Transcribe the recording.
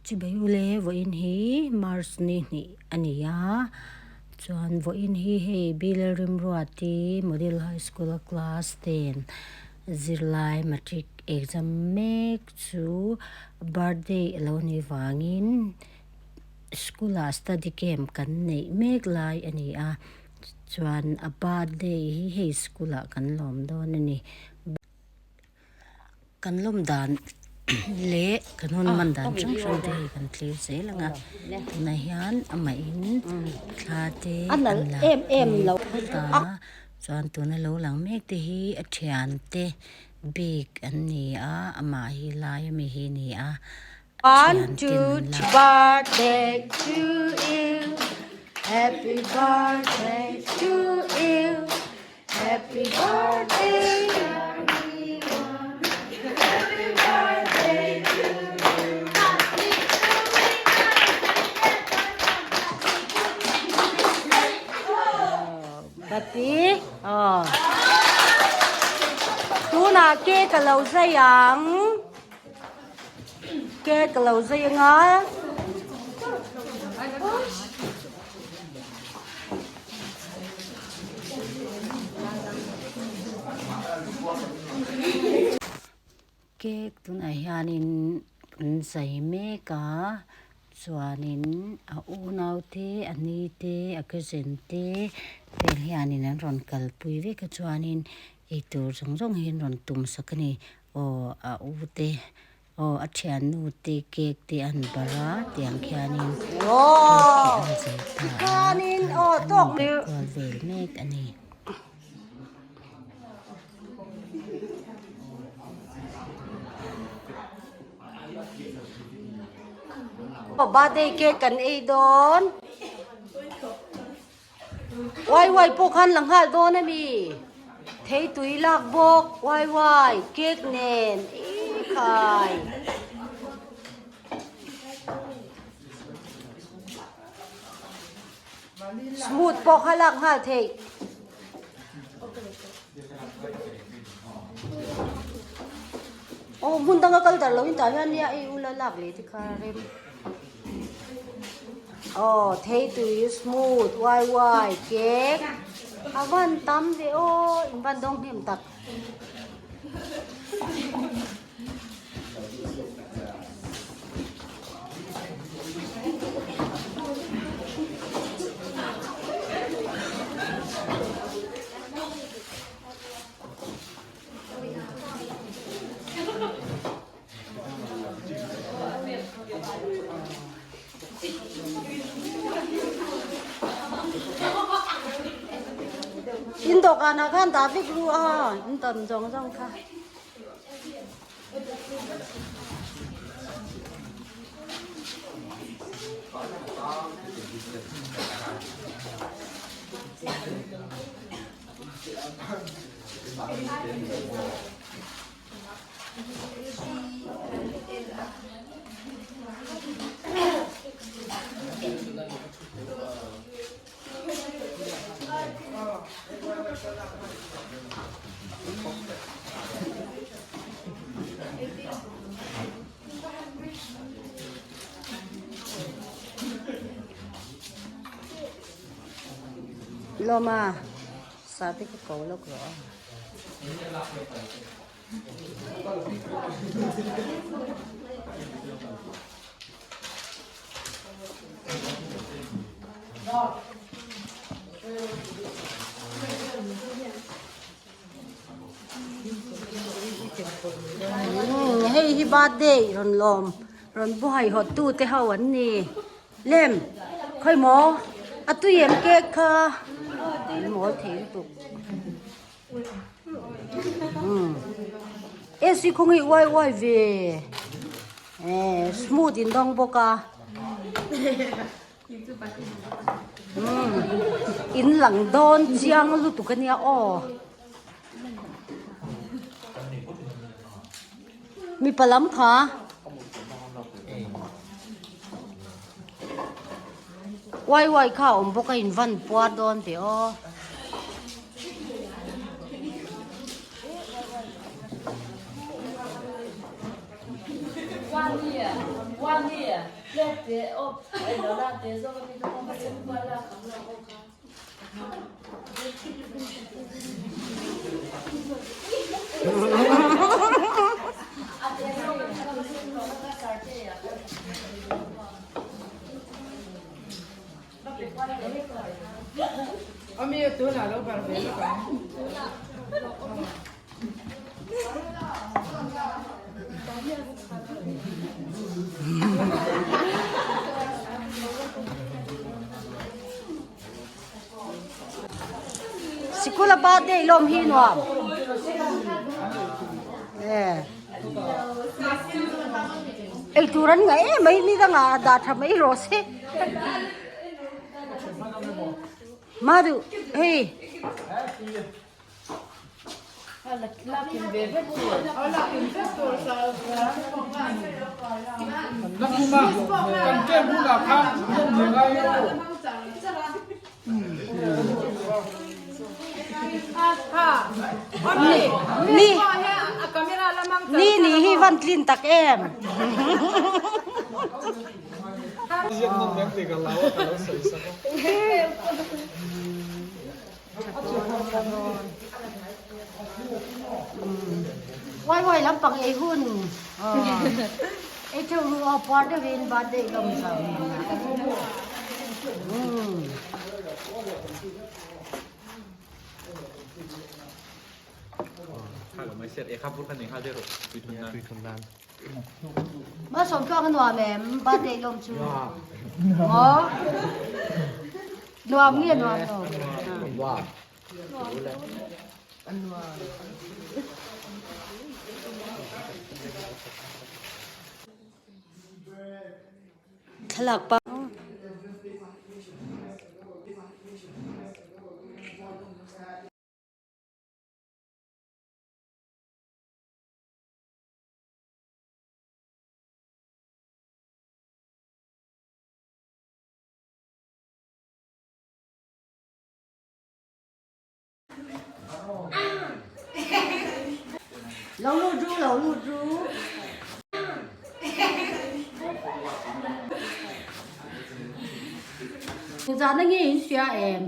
Chibai ule vawiin hi March ni hnih a ni a chuan vawiin hi hei Bill Rimruati Model High School a class ten zirlai matric exam mek chu birthday a lo nih vangin school ah study camp kan neih mek lai a ni a chuan a birthday hi hei school ah kan lawm dawn a ni. Kan lawm dan leh kan hun hman dan hrang hrang te hi kan thlir zel ang a tunah hian amah in thla te an la phawt a chuan tuna lo lang mek te hi a thian te bik an ni a amah hi lai ami hi a ni a One two birthday to you happy birthday to you. Happy birthday Happy birthday to you. Pati, oh. Tunah cake a lo zai ang. Cake a lo zai anga. Cake tunah hianin an zai mek a chuanin a unau te a ni te a cousin te vel hianin an rawn kalpui vek a chuanin eitur zawng zawng hi an rawn tum sak a ni aw a u te. Aw a thiannu te cake te an barh a tiang khianin cake hi an zai ta a an inbarh kual vel mek a ni. Birthday cake kan ei dawn Wai wai pawh khan la nghal dawn a mi? Thei tui lak bawk wai wai cake nen ih khai. Smooth pawh kha lak nghal theih. Aw hmun danga kal dar loin tah hian nia ei ula lak leh te kha rem. Aw thei tui smooth wai wai cake a van tam ve aw in van dawng hnem tak. In dawhkan ah khan dah vek ru a in tawn zawng zawng kha. Lawma sate ka ko lawk rawh a. Hei hi birthday rawn lawm rawn buhai hawt tu te ho an ni lem khawi maw a tui em cake kha an mawl thei lutuk. AC khaw nge uai uai ve eh smooth in dawng bawk a in lang dawn chiang lutuk ania aw mipa lam kha uai uai kha a awm bawk a in van puar dawn ve aw. Sikul a birthday lawm hi nuam. Eh. Ei tur an ngaih em mai ni dangah a dah tha mai rawh se. Madu hei. Ni ni ni hi van tlin tak em. Wai wai lampang ei hun ei theuh ru aw puar deuhin birthday lawm zam. Malsawm tluang a nuam em birthday lawm chu maw nuam nge nuam lo thlalak pa Lo lut ru, lo lut ru. Zahna nge in hria em?